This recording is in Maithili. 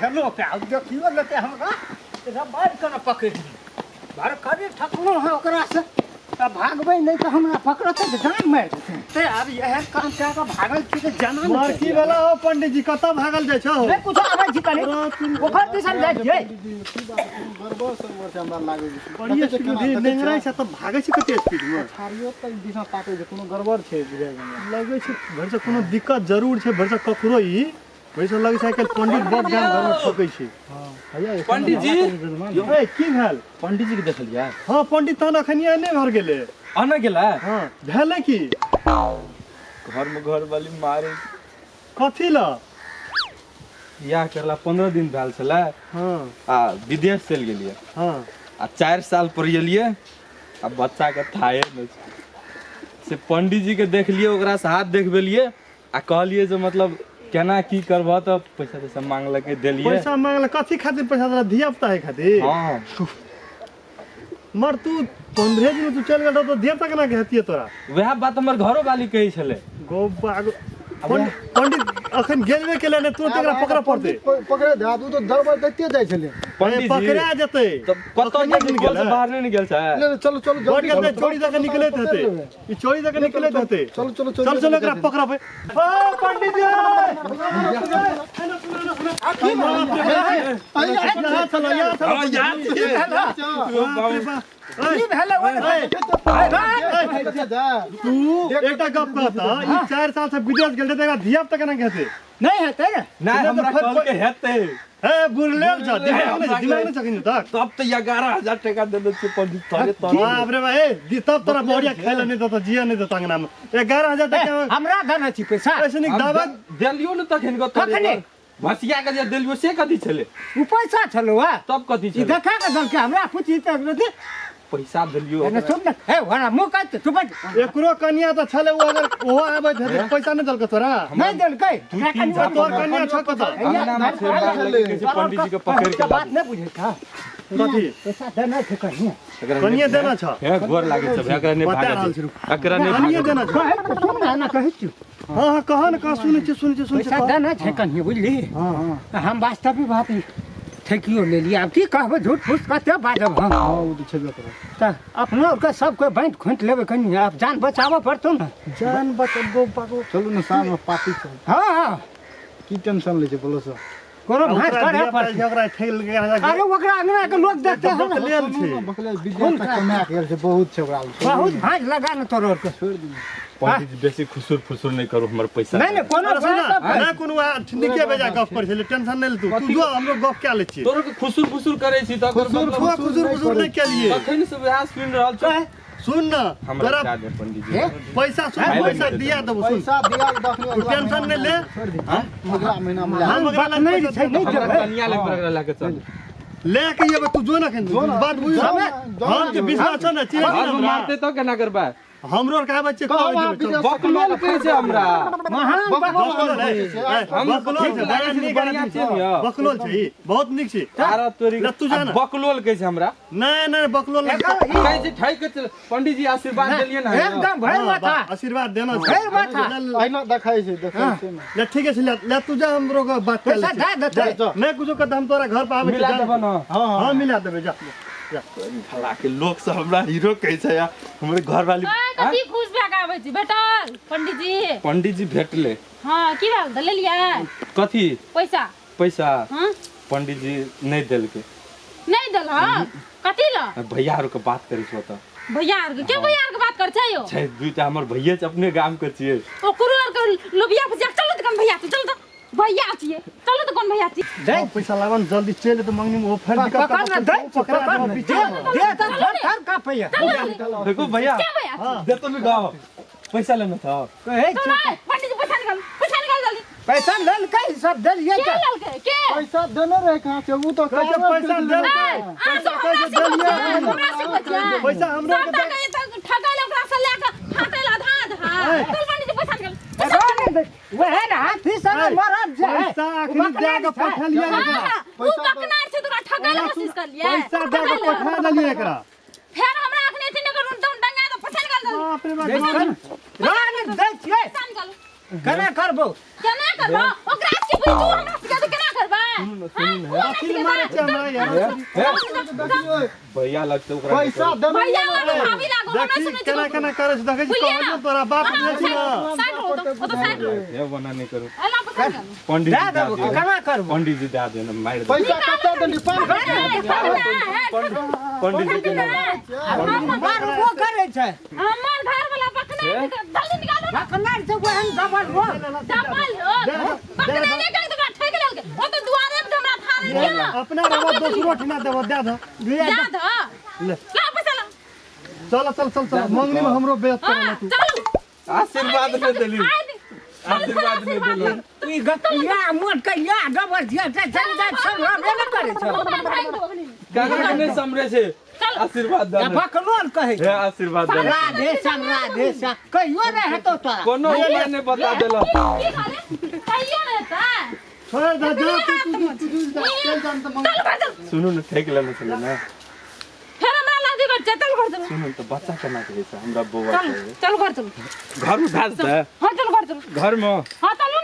भेलो पे आब देखियो लेते हमरा रबाड़ के न पकड़ि ली भर करी ठकलहुँ हँ ओकरासँ तऽ भागबै नहि तऽ हमरा पकड़तै तऽ जान मारि देतै ते आब एहन काम कए कऽ भागल छी तऽ जाना नहि मार की भेला हो पंडित जी कतऽ भागल जाइ छहो नहि कुछो आबै छी कनी ओकर दिसन जाइ छियै गड़बड़ सड़बड़ छै हमरा लागै छै बड़ी स्पीड में नेंगराइ छै तऽ भागै छै कते स्पीड में छाड़ियो तऽ दिशा ताकै छै कोनो गड़बड़ छै बुझाइ हमरा लगै छै भरिसँ कोनो दिक्कत जरूर छै भरिसँ ककरो ई भरिसँ लगै छै आइ काल्हि पंडित बड़ गाम घरमे ठकै छै पंडित जी ए की भेल पंडित जी के देखलियै हँ पंडित तहन अखन नहि भर गेलै आना गेला हँ भेलै की घर में घर वाली मारे कथी लए बियाह करला 15 दिन भेल छलै हँ आ विदेश चलि गेलियै हँ आ 4 साल पर एलियै आ बच्चा के थाहे नहि छै से पंडित जी के देखलियै ओकरा से हाथ देखबेलियै आ कहलियै जे मतलब केना की करबह तऽ पैसा तैसा मांगलकै देलियै पैसा मांगल कथी खातिर पैसा देला धिया पुता है खातिर हँ मर तू 15 दिन तू चल गेल रह तो धिया पुता केना के हेतियै तोरा वएह बात हमर घरो वाली कहै छलै गो बाग पंडित अखन गेलबे केले ने तुरंत एकरा पकड़ऽ पड़तै पकड़े दे ओ तऽ दरबर दैते जाइ छलै पंडित जी पकड़ा जेतै तऽ कतऽ अखने गेल दिन टोल से गेलै। बाहर नहि ने गेल छै ले ले, चलू चलू बड़ जल्दी गेल चलू, चोरी दऽ के निकलैत पकड़ हेतै लेबै। ई चोरी दऽ के निकलैत हेतै चलू चलू चल चल एकरा पकड़बै ओ पंडित जी यहाँ चलो यहाँ चलो यहाँ बाप रे बाप। की भेलै ओहि तू एकटा गप कहता ई 4 साल से विदेश गेल रहे त एकरा धिया पुता केना के हेतै नहि हेतै ने नहि हमरा कहलकै हेतै हे बुरलेल छ दिमाग नहि दिमाग नहि छखिन तक तब तऽ 11,000 टका देने छियै पंडित तोरे तोरे बाप रे बा ए तब तोरा बढ़िया खाइ ला नहि देतौ जिया नहि देतौ अंगना में 11,000 टका हमरा देने छी पैसा ऐसे नीक दावा देलियो ने तखन गो तोरे कखने? भसिया के जे देलियो से कथी छलै ओ पैसा छलौ हा तब कथी ई छलै देखा के देलकै हमरा पूछी तऽ दे पैसा देलियो एने सुन ने हे वरा मुँह काट चुप एकरो कनिया तऽ छलै ओ अगर ओहो आबैत हेतै पैसा नहि देलकै तोरा नहि देलकै दू तीन तोर कनिया छ कतऽ अंगना में से मारलकै कहै छै पंडित जी के पकड़ के बात नहि बुझै छ कथी पैसा देना छै कहिया कनिया देना छ हे गोर लागै छै एकरा नहि बता भागऽ रहल दे छी रुक। एकरा नहि कनिया भागऽ दे देना छ कहे तऽ सुन ने एना कहै छियौ हँ हँ कह ने कह सुनै छी सुनै छी सुनै छी पैसा कह। देना छै कहिया बुझली हम वास्तविक बात ई ठेकियो लेलियै आब की कहबै झूठ फूस कते बाजब हम हँ ओ तऽ छेबे करत तऽ अपनो आरके सबके बाँटि खोँटि लेबै कनि आब जान बचाबऽ पड़तौ ने जान बचबो पागो चलू ने साँझमे पार्टी छै हँ हँ की टेंशन लै छै बोलो सर कोनो भाँज ओकरा करऽ धिया पुता पड़तै छै, ओकरा ठेल के अरे ओकरा अंगना के लोग देखते हम बकलेल छै बकले विदेश तक कमा के गेल छै बहुत छै ओकरा लग। बहुत भाँज लगा ने तोरो आरके छोड़ि दियौ पंडित जी बेसी खुसुर फुसुर नहि करू हमर पैसा नहि नहि कोनो अरे सुन बात ना, ना कोनो नीके बेजा गप करै छलै टेंशन नहि ले तू तू जो हमरो गप कए लै छियै तोरो के खुसुर फुसुर करै छी तऽ खुसुर मतलब खुआ खुसुर फुसुर नहि केलियै तखन से वएह सुनि रहल छौ सुन न हमरा तोरा दए दे पंडित जी पैसा सुन पैसा दिया देबो सुन पैसा दिया दखनी तू टेंशन नहि ले छोड़ि दे अगला महीना में हम ओकरा लग नहि पैसा छै नहि हमरा देबै कनिया लग ओकरा लए के चल ले के एबै तू जो ने एखन बात बुझ हम के विश्वास छ ने चिन्है छी घर ने में हमरा। मारते तऽ केना करबै हमरो आर कहबै छियै कहब कहबै अहाँ देबै, चल। विदेश बकलोल कहै छै हमरा महान बकलोल है, ए, हम बकलोल ठीक छै, लागै बड़ा छै, नीक बढ़िआँ आदमी छै ने यौ। बकलोल छै ई बहुत नीक छै तारा तोरी ले तू जा ना। बकलोल कहै छै हमरा नहि नहि बकलोल नहि। कहै छै ठकि के चल पंडित जी आशीर्वाद देलियै ने एकदम भरि हाँ, माथा बा- आशीर्वाद देना छै भरि माथा अहिना देखै छै देखै छै ने ले ठीक छै ले ले तू जा हमरो के बात कर पैसा दए देतै नहि कुछो कहत हम तोरा घर पर आबै मिला छी देबऽ ने हँ हँ हाँ मिला देबै जा जा फला के लोक सब हमरा हीरो कहै छै या हमर घरवाली आइ कथी खुश भए कऽ आबै छी भेटल पंडीजी पंडित जी भेटले हँ की भेल तऽ लेलियै कथी पैसा पैसा हँ पंडित जी नहि देलकै नहि देलक कथी लए भैया आर के बात करै छौ तऽ भैया आरके के भैया आरके बात कर छै यौ छै दूटा हमर भैये छै अपने गाम के छियै ओकरो आरके लोबिया पर जा चलू तऽ कन भैया छै चलू तऽ भैया छियै चलू तऽ कोन भैया छियै दे हाँ, पैसा लाबन जल्दी चलि एतौ मंगनी में ओ फेर दिक्कत पकड़ ना दे पकड़ा पकड़ देबो ना बीच दे में। दे तऽ थर थर कांपैया देखो भैया के भैया छियै देतो भी गाँव पैसा लेना था कहै चल छी आइ पंडीजी पैसा निकाल पैसा निकाल जल्दी पैसा लेलकै सब देलियै के तऽ लेलकै के पैसा देने रहे कहाँ से ओ तऽ कहै छै पैसा देलकै ए, अहाँ सब हमरा सिखबै छियै हमरा सिखबै छियै पैसा हमरो के सबटा के एतऽ ठकै लए ओकरा से लए कऽ फाटै लए आधा आधा चल पंडीजी पैसा निकाल वएह ने हाथी सब मरद जे है पैसा अखनी दए के पठेलियै हाँ, एकरा हाँ, उ बकनार छै तोरा ठकै लए कोशिश करलियै पैसा दए के पठा देलियै एकरा फेर हमरा अखने एथी नहि करू एकदम डंगा दऽ पैसा निकाल जल्दी बाप रे बाप रान दै छियै पैसा निकाल केना करबो केना करबो ओकरा सिखबै तू हमरा सिखा तऽ केना करबै सुनू न अथी मारे छै हमरा यार। देखियौ भैया लगते ओकरा पैसा देने भैया लागो भाभी लागो हमरा देखी सुनै छी केना केना करै छै, देखै छी बुझलियै कहलियौ ना? तोरा बाप नै छी ना। साइड हो तो ओ तो साइड हो हे बना नहीं करू एला पकड़ ले पंडित दे जी देबो दे केना करबो पंडित जी दे दे ना मार दे पैसा कते देली पाँच पंडित जी के ना मारबो करै छै हमर घर वाला बकना जल्दी निकालो ना बकनार छै ओहन डबल हो डबल हो बकना ले के तो ठेक लेल ओ तो दुआरे पे हमरा था रे अपना रवा दोसरो ठिना देबो दे दे। जा द ले। ला पैसा ला चल चल चल चल मंगनी में हमरो बेइज्जत हां करला तू। चलू आशीर्वाद नहीं देली आशीर्वाद नहीं देली ई गतिया मोट के या डबल दिया चल जा सब रहबे न करै छै काका के नहीं समरे छे आशीर्वाद दे बकलोल कहै हे आशीर्वाद दे राधे श्याम राधे श्याम कहियो नहि हेतौ तोरा कोनो उपाय नहीं बता देला की खाले कहियो ने ता छोड़ दे जा तू तू तू जा चल जा त मंगनी। चल घर चल सुनू न ठेक लेने छले ना फेर हमरा लादी कर चल घर चल सुनू त बच्चा केना कहै छै हमरा बौआ चल के चल घर चल घर में भेज दे हां चल घर चल घर में हां चलू